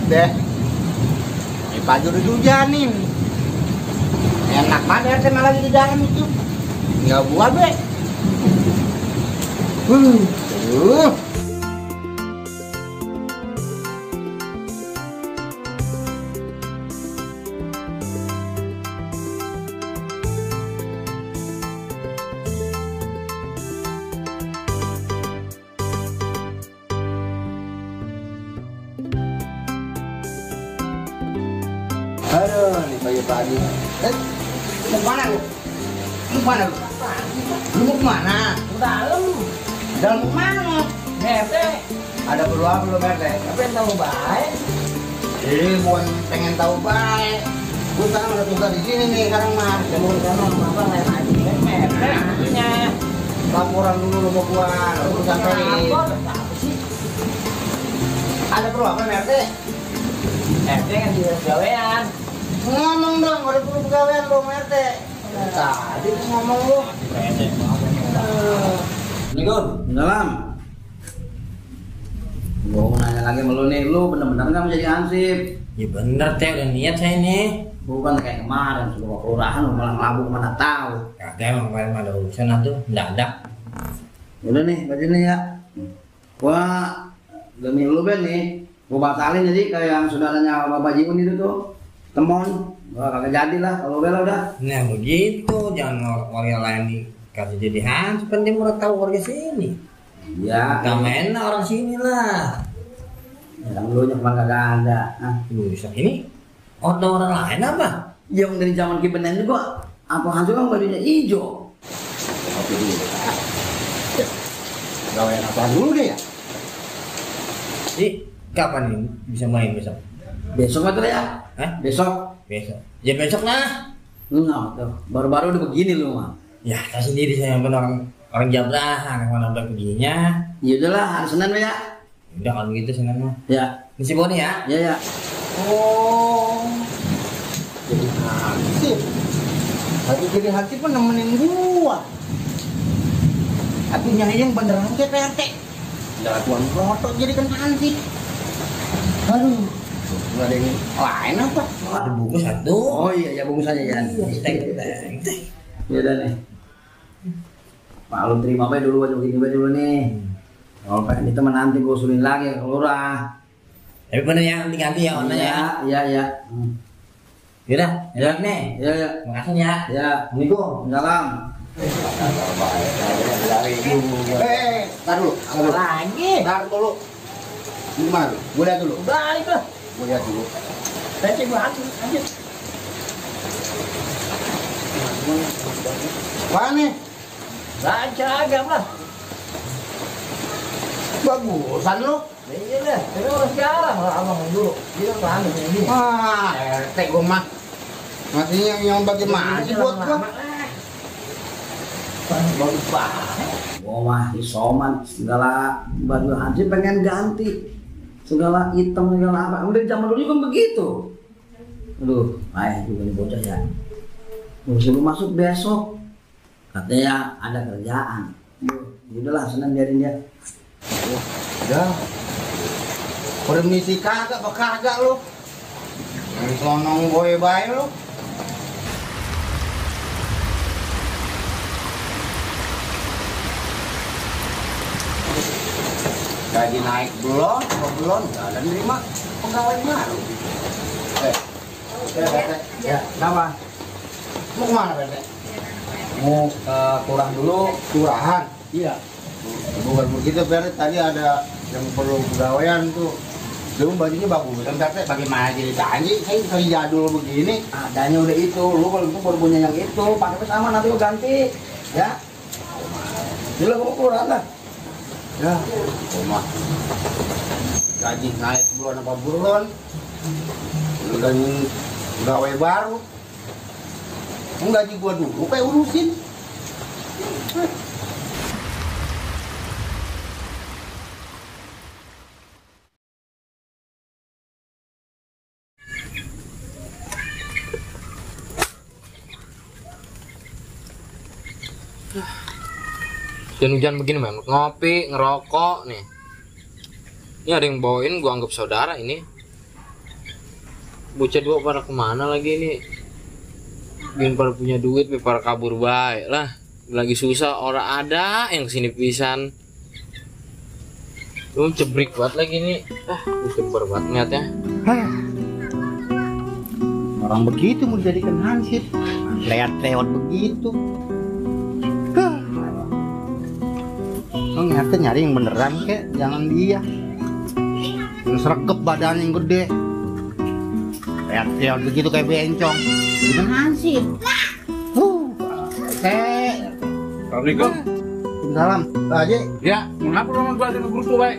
deh. Ini pagi udah dihujanin. Enak banget RT malah lagi di dalam itu. Nggak buat be. Uh. Aduh, nih pagi-pagi. Mau kemana lu? Mau kemana lu? Lu mau kemana? Ke dalam. Dalam mau kemana lu? RT. Ada perlu apa lu RT? Apa yang tahu baik? Bukan pengen tahu baik. Gue sekarang udah tugas di sini nih sekarang mah. Kamu sama apa lain lagi kan RT artinya. Laporan dulu lu mau gua, lu sampein. Lapor apa sih? Ada perlu apa RT? RT kan di gawean. Ngomong dong, ada perlu pegawaian lu RT. Tadi ngomong lu. Assalamualaikum. Salam. Gua mau nanya lagi sama lu nih, lu bener-bener nggak mau jadi hansip? Ya bener teh, udah niat saya ini. Bukan kayak kemarin, seluruh kelurahan lu malah ngelabuk mana tahu. Kagak emang kemarin ada urusan tuh, mendadak. Udah nih, bajunya ya. Wah, demi lu Ben nih, gua batalin jadi kayak yang saudaranya Bapak Jiun itu tuh. Temon, gua kagak jadi lah kalau bela udah. Nah begitu, jangan warga lain dikasih jadi hansip, kan dia mau tahu warga sini. Iya. Gak main orang sini lah. Yang lu cuma kagak ada. Bisa ini order orang lain apa? Yang dari zaman Kibenen juga, apa hansip kan bajunya hijau. Oke dulu. Pegawaian apa dulu deh ya? Jadi kapan nih bisa main besok? Besok aja ya. Hah? Besok. Besok. Ya besok lah. Enggak, tuh. Baru-baru udah begini lu mah. Ya tahu sendiri saya yang orang Jabrahan yang mana udah begininya. Ya udahlah, hari Senin ya. Udah kalau gitu senang mah. Ya. Misi Boni ya. Ya ya. Oh, jadi hansip. Tapi jadi hansip pun nemenin gua. Tapi yang beneran kayak PRT. Jangan tuan foto jadi kan hansip. Aduh, nggak ada yang lain apa? Ada buku satu. Oh iya, ya bungkus aja ya. Teng. Ya udah nih. Pak lu terima aja dulu baju gini dulu nih. Kalau pengen itu nanti gua usulin lagi ke lurah. Tapi bener ya ganti-ganti ya warnanya. Iya iya. Yaudah, Ya nih. ya ya. Makasih ya. Ya. Assalamualaikum. Salam. Tar dulu, Lagi. tar dulu. Gimana? Gue lihat dulu. Balik lah. Gue lihat dulu. Saya cek lanjut. Mana? Baca agam lah. Bagusan lu. Iya deh, tapi orang sekarang lah abang dulu. Dia kan ini. Wah, RT gue mah. Masih yang bagaimana sih buat gua? Bagus banget. Gua mah isoman segala baju hansip pengen ganti. Segala hitam segala apa. Udah zaman dulu kan begitu. Aduh, ayah juga nih bocah ya. Suruh masuk besok. Katanya ada kerjaan. Udahlah, senang biarin dia. Udah. Permisi kagak apa kagak lu? Yang sonong boy bae lu. Gaji naik belum? Apa belum? Gak ada nerima pegawai baru. Ya, kenapa? Mau kemana Bete? Mau ke kurang dulu. Kelurahan. Iya. Bukan begitu Bete, tadi ada yang perlu pegawaian tuh. Lu bajunya bagus, kan Bete bagaimana jadi janji? Saya kali jadul begini. Adanya udah itu, lu kalau itu baru punya yang itu, pakai sama nanti lu ganti, ya. Jadi lu mau kurang lah. Ya, rumah gaji naik bulan apa bulan, udah pegawai baru. Gaji gua dulu kayak urusin. Hujan-hujan begini man, ngopi, ngerokok nih. Ini ada yang bawain, gua anggap saudara ini. bocah dua pada kemana lagi ini? Bikin pada punya duit, pada kabur baik lah. Lagi susah orang ada yang kesini pisan. Lu cebrik banget lagi nih. Ceber banget niatnya. Orang begitu mau dijadikan hansip, lewat begitu. Lo ngerti nyari yang beneran kek, jangan dia. Yang sregep badan yang gede, lewat begitu kayak bencong, jadikan hansip. Assalamualaikum. Salam, Pak Haji. Ya, mengapa rumah gua ada grup tuh, baik?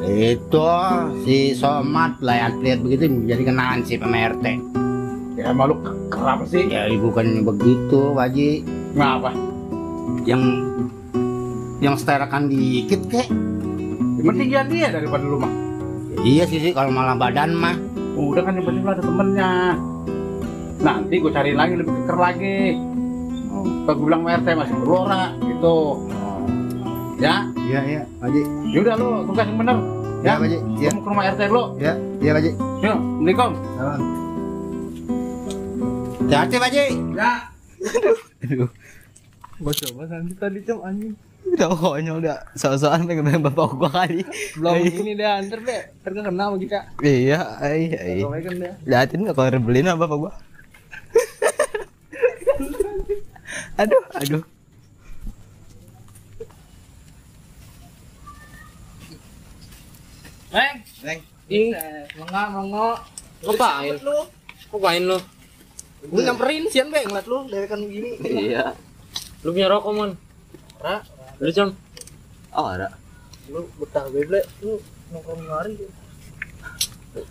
Itu si Somad lihat begitu menjadikan hansip sama RT. Ya malu kenapa sih? Ya bukan begitu, Pak Haji. Ngapa? Yang seterakan dikit kek. Mendingan dia daripada lu mah. Iya sih kalau malah badan mah. Udah kan yang penting lu ada temennya. Nanti gue cari lagi lebih keker lagi. Pak gue bilang RT masih berora gitu. Ya? Iya, Pak Haji. Yaudah lu tugas yang bener. Ya, Pak Haji. Lu mau ke rumah RT lu. Ya, Pak Haji. Yuk, Assalamualaikum. Hati-hati, Pak Haji. Ya. Gua coba nanti tadi jam anjing. Udah konyol udah soal-soal pengen bapak gua kali. Belum ini deh, antar deh. Ntar kena sama kita. Iya, Assalamualaikum deh. liatin nggak kalau rebelin sama bapak gua. Aduh. Neng. Ih, mengok. Ngapain lu? Gue nyamperin sian be ngeliat lu dewekan begini. Iya. Lu punya rokok, Mon? Ra, lu Cam. Oh, ada. Lu betah beble, lu nongkrong ngari.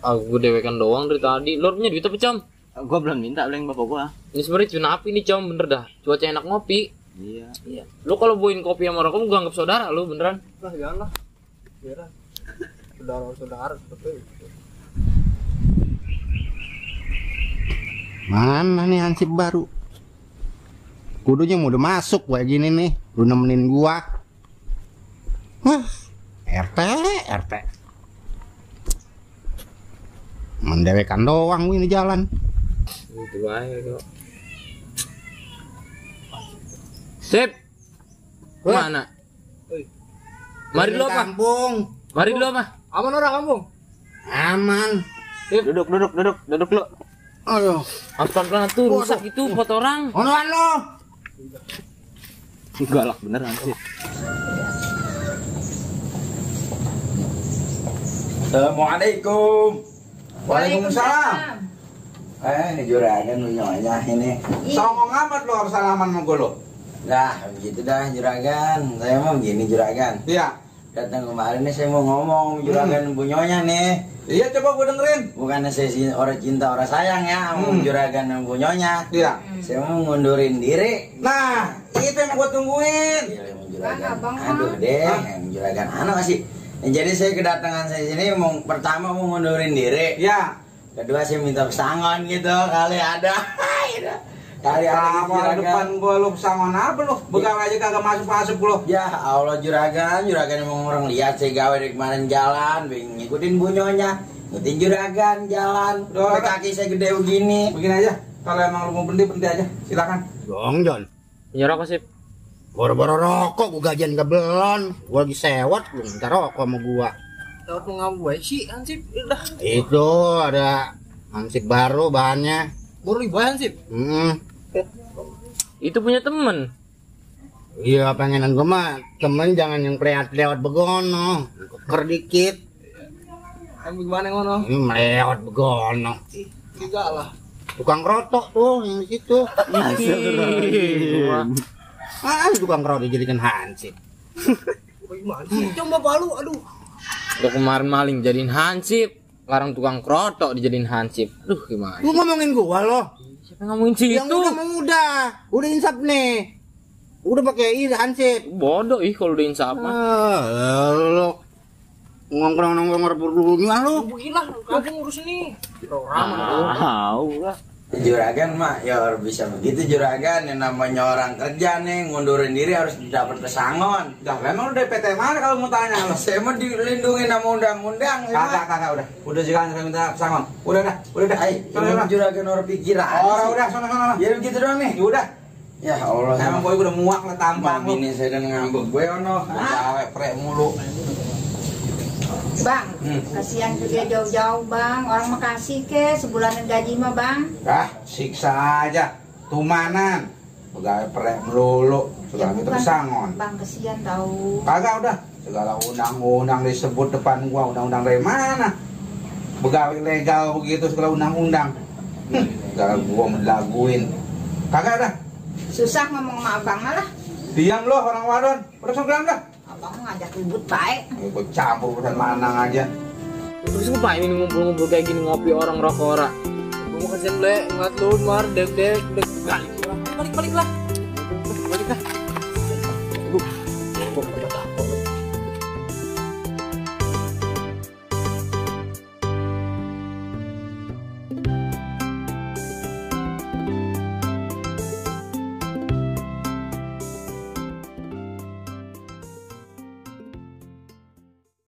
Gue dewekan doang dari tadi. Lu punya duit apa, Cam? Gua belum minta oleh bapak gua. Ini sebenarnya cuma api nih, Cam, bener dah. Cuaca enak ngopi. Iya. Lu kalau bawain kopi sama rokok, gue anggap saudara lu beneran. Lah, jangan lah. Biaran. Saudara seperti itu. Mana nih hansip baru? Kudunya mau udah masuk kayak gini nih. Lu nemenin gua. Wah, RT. Mendewekan doang ini jalan. Gitu aja kok. Sip. Mana? Mari dulu apa? Kampung. Mari dulu apa? Aman orang kampung? Aman. Duduk lu. Aduh. Pelan-pelan tuh rusak itu foto orang. Onoan lo. Galak beneran sih. Assalamualaikum. Waalaikumsalam. Ini juragan lu nyonya ini. Songong amat lu harus salaman sama gue lu. Nah, begitu dah juragan. Saya mau begini juragan. Iya. Datang kemarin nih saya mau ngomong juragan Bu Nyonya nih. Iya, coba gue dengerin. Bukannya saya orang cinta orang sayang ya, mau juragan dan Bu Nyonya. Iya. Saya mau ngundurin diri. Nah, itu yang gue tungguin. Iya, mau juragan. Aduh deh, yang juragan anu sih. Jadi saya kedatangan saya sini pertama mau ngundurin diri. Ya. Kedua saya minta pesangon gitu kali ada. Kali ada gitu, Sama depan gua lu pesangon apa lu? Begal aja kagak masuk lu. Ya Allah juragan emang orang lihat saya gawe dari kemarin jalan, ngikutin Bu Nyonya, ngikutin juragan jalan. Sampai kaki saya gede begini. Begini aja. Kalau emang lu mau berhenti aja, silakan. Dong, Jon. Punya rokok sip. Boro-boro rokok gua gajian ke belon. Gua lagi sewot, gua minta rokok sama gua. Tahu pengabu baik sih hansip udah. Itu ada hansip baru bahannya. Baru bahan sip. Itu punya temen. Iya pengenan gua mah temen jangan yang lewat begono, keker dikit. Kamu gimana ngono? Ini melewat begono. Enggak lah. Tukang rotok tuh yang di situ. Tukang rotok dijadikan hansip. Gimana sih? Coba palu, aduh. Udah kemarin maling jadiin hansip, sekarang tukang krotok dijadiin hansip. Aduh gimana? Lu ngomongin gua loh. Siapa yang ngomongin sih Yang itu? udah insap nih. Udah pakai hansip. Bodoh ih kalau udah insap mah. Lu ngomong-ngomong ngerebut dulunya lu. Beginilah, kamu ngurus ini. Ramah. Tahu lah. Juragan mah ya bisa begitu juragan, yang namanya orang kerja nih ngundurin diri harus dapat pesangon. Dah, memang udah PT mana kalau mau tanya lo? Saya mah dilindungi sama undang-undang. Kagak udah jangan saya minta pesangon. Udah dah. Ay, ini juragan orang pikiran. Orang udah sana. Ya begitu doang nih. Udah. Ya Allah. Emang gue udah muak lah tampang lu. Ini saya udah ngambek gue ono. Gawe prek mulu. Bang, kasihan juga jauh-jauh bang. Orang makasih ke sebulanan gaji mah bang. Siksa aja. Tumanan. Pegawai prek melulu. Segala kita pesangon. Bang, kasihan tahu. Kagak udah. Segala undang-undang disebut depan gua. Undang-undang dari mana? Pegawai legal begitu segala undang-undang. Segala gua melaguin. Kagak dah. Susah ngomong sama abang malah. Diam lo orang wadon. Udah segelam dah. Abang ngajak ribut baik. Ikut campur urusan lanang aja. Terus ngapain ini ngumpul-ngumpul kayak gini ngopi orang rokok ora? Gue mau kasihan ble, ngeliat lu mar, dek, balik lah. Balik lah.